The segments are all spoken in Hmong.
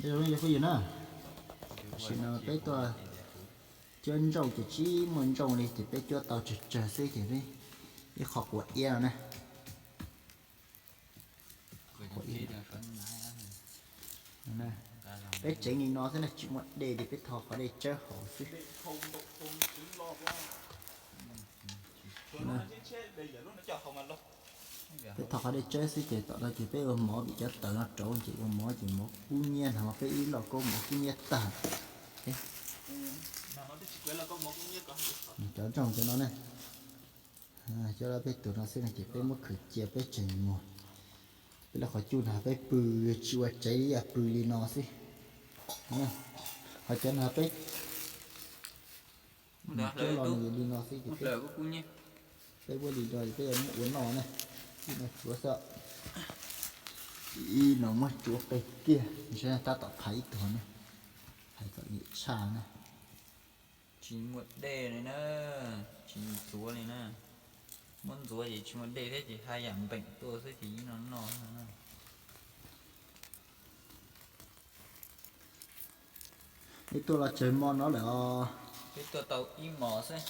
Zoo li phooj ywg na, tam sim no peb tuaj cuab ntsauj ces tsis muaj ntsauj li ces peb cuab tau tsawg tsawg xwb ces peb ib qho quav iab no na. Peb tseev li no xwb na, tsis muaj dej ces peb tho qhov dej tsawb hauv xwb. Peb tho qhov dej tsawb xwb ces tom no ces peb ua mov vim cov tawv no rauv ces ua mov ces mov kub nyiab no mas peb ib lauj kaub mov kub nyiab tag. Cov ntsauj cov no ne, cov peb tus no xwb no ces peb muab khwv cia peb tseem mus. Peb lub qhov cub no peb pw tsis ua tsev li, pw li no xwb. Ho cov no peb cuab los nws li no xwb ces peb ua li no peb yuav muab ua noj na. Ib no tsuav xwb, ib no muab tsuav pem kiag, saib tab tom phais ib tug ne, phais txom nyem tshaj na. Tsis muaj dej li na, tsis ntxuav li na. Muab ntxuav ces tsis muaj dej thiab ces haj yam npeem tuaj xwb ces ib no noj na. Peb tuaj los tsawg hmo no lawm os? Peb tuaj tau ib hmos xwb.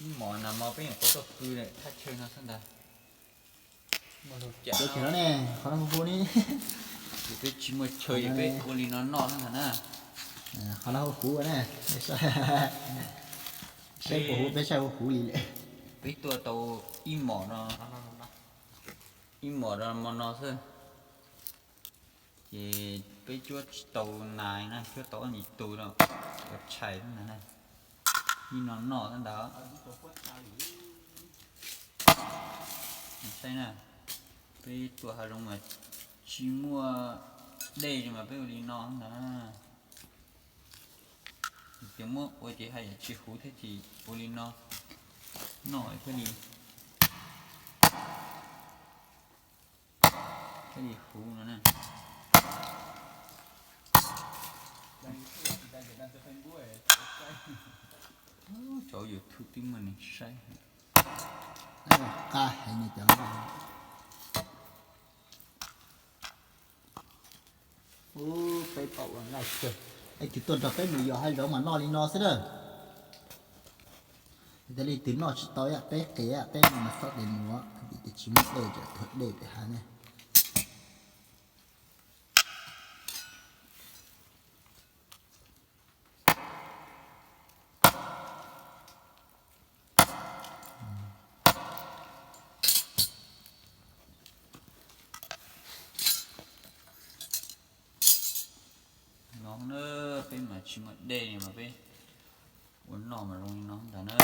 Ib hmos nag hmo peb nyuam qhuav tuaj pw lawm thaj chaw no xwb ntag. Ua cas no ne, qhov no hu hu ne. Ces peb tsis muaj chaw ces peb ua li no noj xwb ntag na. Qhov no hu huv ne, saib puas huv, peb saib huv huv li lawm. Peb tuaj tau ib hmos no, ib hmos no hmo no xwb. Ces peb cuab tsis tau nas na, cuab tau ob nyuag tus no, ua tshais xwb ntag na. Ib no noj xwb ntag. Saib na, peb tuaj hav zoov mas tsis muaj dej li mas peb ua li no xwb ntag. Tias muab ua ces haj yam tsis huv thiab ces ua li no noj thiaj li, thiaj li huv no na. Cov YouTube twb muaj neeg saib. Qab heev li cov. Ub, peb pom ua nqaij kawg. Leej twg tuaj nrog peb mus yos hav zoov mas noj li no xwb na. Yog tias leej twg noj tsis tau yam peb qias peb no mas txhob tes mus, vim tias tsis muaj dej, tsam tuag dej pem hav ne. No na, peb mas tsis muaj dej mas peb ua noj mas zoo li no ntag na.